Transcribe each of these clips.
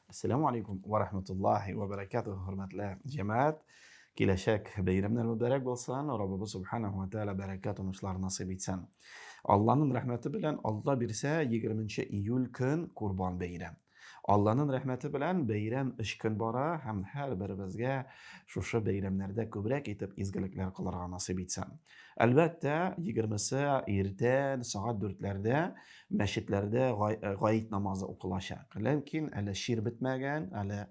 Әссәламү алейкум ва рахматуллахи ва баракатуһ, хөрмәтле җәмәгать. Киләчәк бәйрәмнәр мөбарәк булсын. Раббыбыз субханаһу ва тааля бәрәкәт уңышлар насыйп итсен. Алланың рәхмәте белән Алла бирсә, 20 июль көн Курбан бәйрәм. Алланың рәхмәте белән бәйрәм өч көн бара һәм һәрберебезгә шушы бәйрәмнәрдә күбрәк итеп изгелекләр кылырга насыйп итсен. Әлбәттә, егермесе иртән сәгать дүртләрдә мәчетләрдә гает намазы укылачак. Ләкин әле чир бетмәгән, әле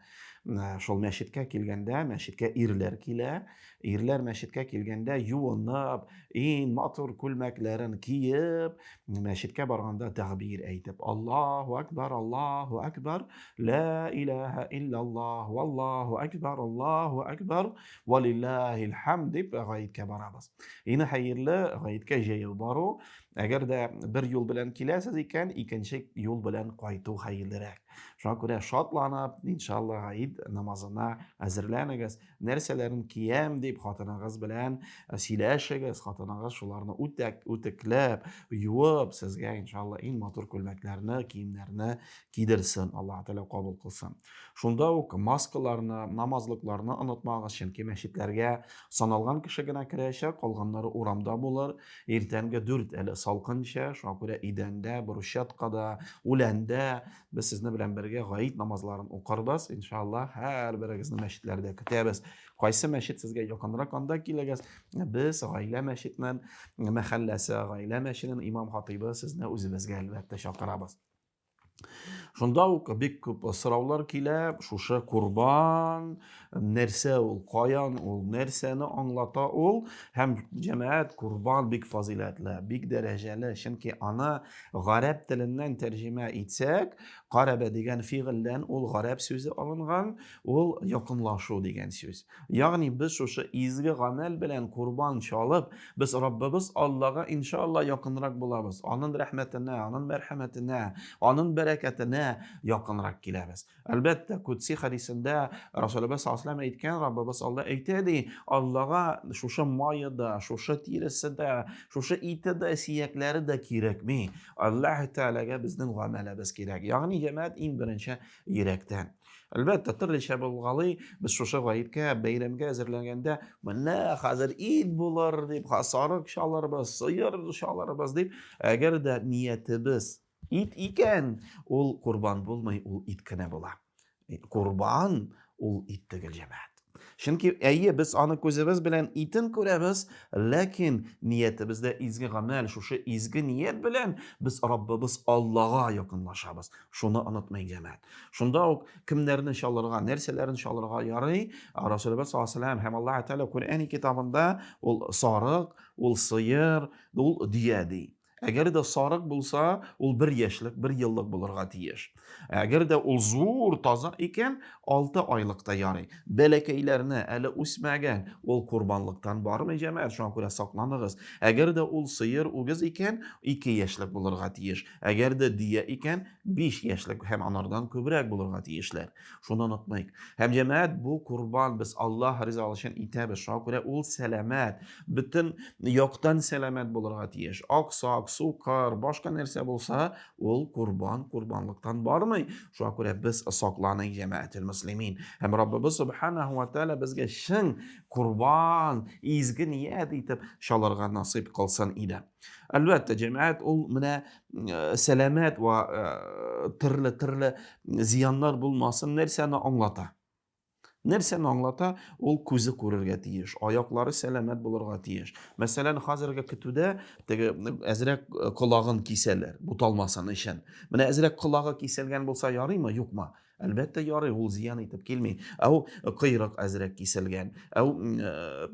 шул мәчеткә килгәндә, мәчеткә ирләр килә. Ирләр мәчеткә килгәндә юынып, иң матур күлмәкләрен киеп, мәчеткә барганда тәкбир әйтеп, Аллаһу акбар, Аллаһу акбар, ла илаһа иллаллаһ, валлаһу акбар, Аллаһу акбар, Валиллаһил хәмд дип гаеткә барабыз. Иң хәерле гаеткә җәяү бару. Әгәр дә бер юл белән киләсез икән, икенче юл белән кайту хәерлерәк. Шуңа күрә шатланып, иншалла, гаит намазына әзерләнегез. Нәрсәләрен киям дип хатыныгыз белән сөйләшегез. Хатыныгыз шуларны үтәк, үтекләп, юып, сезгә иншалла иң матур күлмәкләрне, киемнәрне кидерсен. Аллаһ Тәгалә кабул кылсын. Шунда ук маскаларны, намазлыкларны онытмагыз, чөнки мәчетләргә саналган кеше генә керәчәк, калганнары урамда булыр. Иртәнге дүрт әле салкынча, шуңа күрә идәндә, брусчаткада, үләндә без сезне белән бергә гаит намазларын укырбыз. Иншаллаһ, һәрберегезне мәчетләрдә көтәбез. Кайсы мәчет сезгә якынрак, анда килегез. Без гаилә мәчетенең мәхәлләсе, гаилә мәчетенең имам-хатыйбы сезне үзебезгә әлбәттә чакырабыз. Шунда ук бик күп сораулар килә, шушы курбан нәрсә ул, каян ул, нәрсәне аңлата ул? Һәм җәмәгать курбан бик фазыйләтле, бик дәрәҗәле, чөнки аны гарәп теленнән тәрҗемә итсәк, карәбә дигән фигыльдән ул гарәп сүзе алынган, ул якынлашу дигән сүз. Ягъни без шушы изге гамәл белән курбан чалып, без Раббыбыз Аллага иншалла якынрак булабыз. Анын рәхмәтенә, анын мәрхәмәтенә, анын бәрәкәтенә якынрак киләбез. Әлбәттә, Кудси хәдисендә Расулыбыз саллаллаһу алейһи әйткән, Раббыбыз Алла әйтә ди, Аллага шушы мае да, шушы тиресе дә, шушы ите дә, сөякләре дә кирәкми. Аллаһ Тәгаләгә безнең гамәлебез кирәк. Ягъни җәмәгать иң беренче йөрәктән. Әлбәттә, төрлечә булгалый, без шушы гаеткә, бәйрәмгә әзерләнгәндә, менә хәзер ит булыр дип, сарык чалырбыз, сыер чалырбыз дип, әгәр дә ниятебез ит икән, ул корбан булмый, ул ит кенә була. Корбан ул ит түгел, җәмәгать. Чөнки әйе, без аны күзебез белән итен күрәбез, ләкин ниятебездә изге гамәл, шушы изге ният белән без Раббыбыз Аллага якынлашабыз. Шуны онытмыйк, җәмәгать. Шунда ук кемнәрне чалырга, нәрсәләрен чалырга ярый? Расулыбыз саллаллаһу алейһи һәм Аллаһ Тәгалә Коръәни китабында ул сарык, ул сыер, ул дөя ди. Әгәр дә сарык булса, ул бер яшьлек, бер еллык булырга тиеш. Әгәр дә ул зур, таза икән, 6 айлык та ярый. Бәләкәйләрне әле үсмәгән, ул корбанлыктан бармый, җәмәгать, шуңа күрә сакланыгыз. Әгәр дә ул сыер, үгез икән, 2 яшьлек булырга тиеш. Әгәр дә дөя икән, 5 яшьлек һәм анардан күбрәк булырга тиешләр. Шуны онытмыйк. Һәм җәмәгать, бу корбан без Аллаһ ризалыгы өчен итәбез. Шуңа күрә ул сәламәт, бөтен яктан сәламәт булырга тиеш. Аксак, сукыр, башка нәрсә булса, ул корбан корбанлыктан бармый. Шуңа күрә без сакланыйк, җәмәгател мөслимин. Һәм Раббыбыз субханаху ва тааля безгә чын корбан, изге ният итеп чалырга насыйп кылсын иде. Әлбәттә, җәмәгать ул менә сәламәт ва төрле-төрле зыяннар булмасын нәрсәне аңлата? Нәрсәне аңлата? Ул күзе күрергә тиеш, аяклары сәламәт булырга тиеш. Мәсәлән, хәзерге көтүдә теге әзрәк колагын кисәләр, буталмасын өчен. Менә әзрәк колагы киселгән булса ярыймы, юкмы? Әлбәттә, ярый, ул зыян итеп килми. Ә ул койрык әзрәк киселгән, ә ул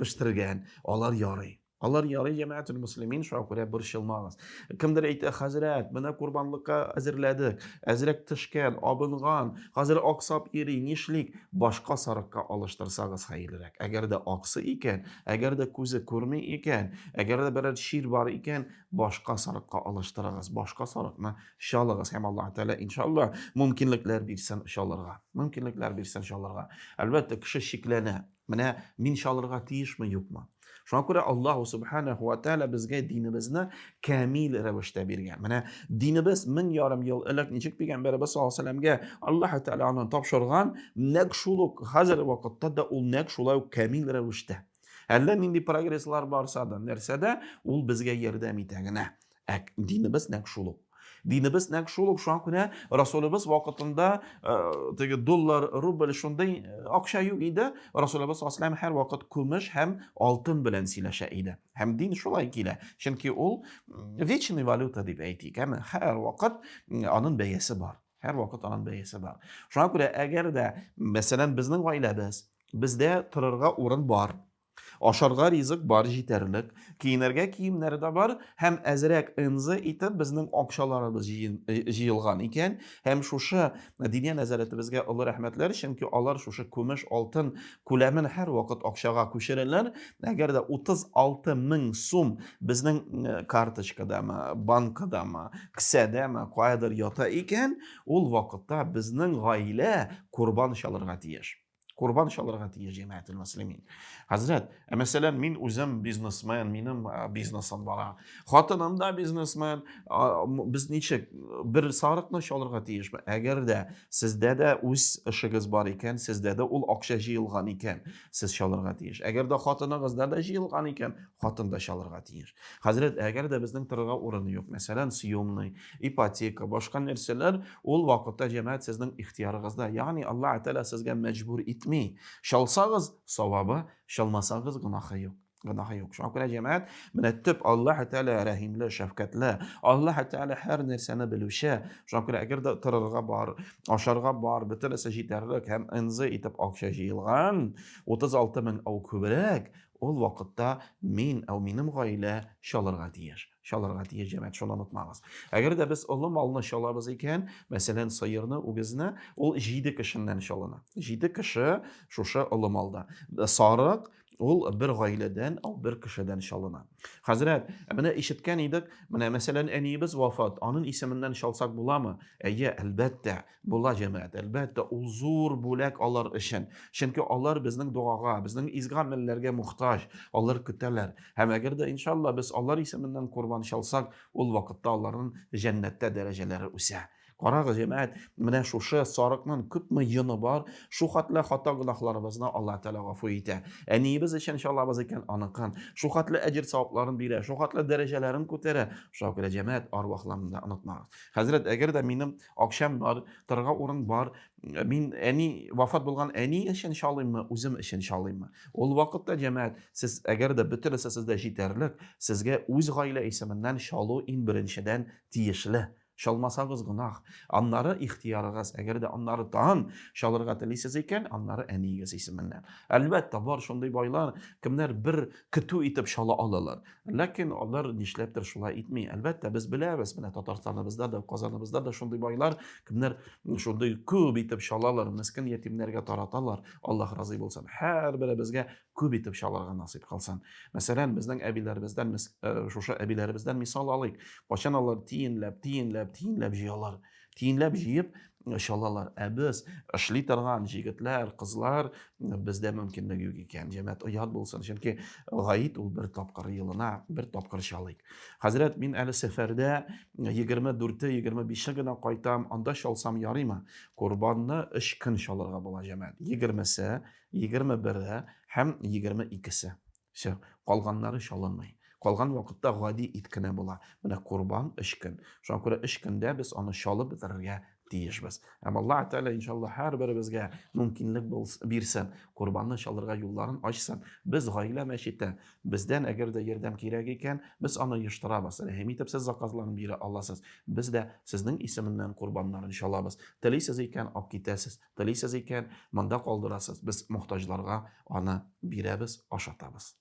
пештергән, алар ярый. Алар ярый җәмәгател мөслимин, шуңа күрә борчылмагыз. Кемдер әйтә, хәзрәт, менә корбанлыкка әзерләдек, әзрәк төшкән, абынган, хәзер аксап йөри, нишлик? Башка сарыкка алыштырсагыз хәерлерәк. Әгәр дә аксы икән, әгәр дә күзе күрми икән, әгәр дә берәр чир бар икән, башка сарыкка алыштырыгыз, башка сарыкны чалыгыз һәм Аллаһ Тәгалә иншалла мөмкинлекләр бирсен чалырга. Мөмкинлекләр бирсен чалырга. Әлбәттә, кеше шикләнә. Менә мин чалырга тиешме, юкмы? Шуңа күрә Аллаһу субханаһу ва тааля безгә динебезне камил рәвештә биргән. Менә динебез 1500 ел элек ничек пәйгамбәребез саллаллаһу алейһи вәсәлләмгә Аллаһу тааля аны тапшырган, нәкъ шул ук хәзер вакытта да ул нәкъ шулай ук камил рәвештә. Әллә нинди прогресслар барса да, нәрсә дә, ул безгә ярдәм итә генә. Ә динебез нәкъ шул ук. Динебез нәкъ шул ук, шуңа күрә Расулыбыз вакытында э, теге доллар, рубль шундый э, акча юк иде. Расулыбыз саллаллаху һәр вакыт көмеш һәм алтын белән сөйләшә иде. Һәм дин шулай килә. Чөнки ул вечный валюта дип әйтик, әмма һәр вакыт аның бәясе бар. Һәр вакыт аның бәясе бар. Шуңа күрә әгәр дә, мәсәлән, безнең гаиләбез, бездә торырга урын бар, Ашарга ризык бар җитәрлек, киенергә киемнәр дә бар һәм әзрәк НЗ итеп безнең акчаларыбыз э, җыелган икән. Һәм шушы Диния нәзарәтебезгә олы рәхмәтләр, чөнки алар шушы көмеш, алтын күләмен һәрвакыт акчага күчерәләр. Әгәр дә 36 мең сум безнең э, карточкадамы, банкадамы, кесәдәме, каядыр ята икән, ул вакытта безнең гаилә корбан чалырга тиеш. Корбан чалырга тиеш җәмәгател мөслимин. Хәзрәт, ә мәсәлән, мин үзем бизнесмен, минем бизнесым бара. Хатыным да бизнесмен. Без ничек бер сарыкны чалырга тиешме? Әгәр дә сездә дә үз эшегез бар икән, сездә дә ул акча җыелган икән, сез чалырга тиеш. Әгәр дә хатыныгызда да җыелган икән, хатын да чалырга тиеш. Хәзрәт, әгәр дә безнең торырга урын юк, мәсәлән, съемный, ипотека, башка нәрсәләр, ул вакытта җәмәгать сезнең ихтыярыгызда. Ягъни Аллаһ Тәгалә сезгә мәҗбүр итми. Чалсагыз, савабы, чалмасагыз, гөнаһы юк. Гөнаһы юк. Шуңа күрә җәмәгать, менә төп Аллаһ Тәгалә рәхимле, шәфкатьле, Аллаһ Тәгалә һәр нәрсәне белүче. Шуңа күрә әгәр дә торырга бар, ашарга бар, бөтенесе җитәрлек һәм НЗ итеп акча җыелган, 36 мең ау күбрәк, Ул вакытта мин, әү минем гаилә чалырга тиеш. Чалырга тиеш, җәмәгать, шуны онытмагыз. Әгәр дә без олы малны чалабыз икән, мәсәлән, сыерны, үгезне, ул җиде кешеннән чалына. Җиде кеше шушы олы малда. Сарык ул бер гаиләдән, ул бер кешедән чалына. Хәзрәт, менә ишеткән идек, менә мәсәлән, әниебез вафат, аның исеменнән чалсак буламы? Әйе, әлбәттә. Була, җәмәгать, әлбәттә, ул зур бүләк алар өчен. Чөнки алар безнең догага, безнең изге гамәлләргә мохтаҗ, алар көтәләр. Һәм әгәр дә, иншалла, без алар исеменнән корбан чалсак, ул вакытта аларның җәннәттә дәрәҗәләре үсә. Карагыз, җәмәгать, менә шушы сарыкның күпме йоны бар, шу хәтле хата гөнаһларыбызны Аллаһ Тәгалә гафу итә. Әниебез өчен чалабыз икән, аныкын. Шу хәтле әҗер савапларын бирә, шу хәтле дәрәҗәләрен күтәрә. Шуңа күрә, җәмәгать, арвахларны да онытмагыз. Хәзрәт, әгәр дә минем акчам бар, торырга урын бар, мин әни, вафат булган әни өчен чалыйммы, үзем өчен чалыйммы? Ул вакытта, җәмәгать, сез әгәр дә бөтенесе сездә җитәрлек, сезгә үз гаилә исеменнән чалу иң беренчедән тиешле. Чалмасагыз гөнаһ. Аннары ихтыярыгыз, әгәр дә аннары тагын чалырга телисез икән, аннары әниегез исеменнән. Әлбәттә, бар шундый байлар, кемнәр бер көтү итеп чала алалар. Ләкин алар нишләптер шулай итми. Әлбәттә, без беләбез, менә Татарстаныбызда да, Казаныбызда да шундый байлар, кемнәр шундый күп итеп чалалар, мескен ятимнәргә тараталар. Аллаһ разый булсын. Һәрберебезгә күп итеп чалырга насыйп кылсын. Мәсәлән, безнең әбиләребездән, э, шушы әбиләребездән мисал алыйк. Кайчан алар тиенләп, тиенләп, тиенләп җыялар. Тиенләп җыеп чалалар. Ә без эшли торган җегетләр, кызлар, бездә мөмкинлек юк икән. Җәмәгать оят булсын, чөнки гаит ул бер тапкыр елына, бер тапкыр чалыйк. Хәзрәт, мин әле сәфәрдә 24-е, 25-е генә кайтам, анда чалсам ярыймы? Корбанны 3 көн чалырга була, җәмәгать. 20-се, 21-е һәм 22-се. Все, калганнары чалынмый. Калган вакытта гади ит кенә була. Менә корбан өч көн. Шуңа күрә өч көндә без аны чалып бетерергә тиешбез. Һәм Аллаһ Тәгалә иншалла һәрберебезгә мөмкинлек бирсен, корбанны чалырга юлларын ачсын. Без гаилә мәчете, бездән әгәр дә ярдәм кирәк икән, без аны оештырабыз. Рәхим итеп сез заказларын бирә аласыз. Без дә сезнең исеменнән корбаннарын чалабыз. Телисез икән, алып китәсез. Телисез икән, монда калдырасыз. Без мохтаҗларга аны бирәбез, ашатабыз.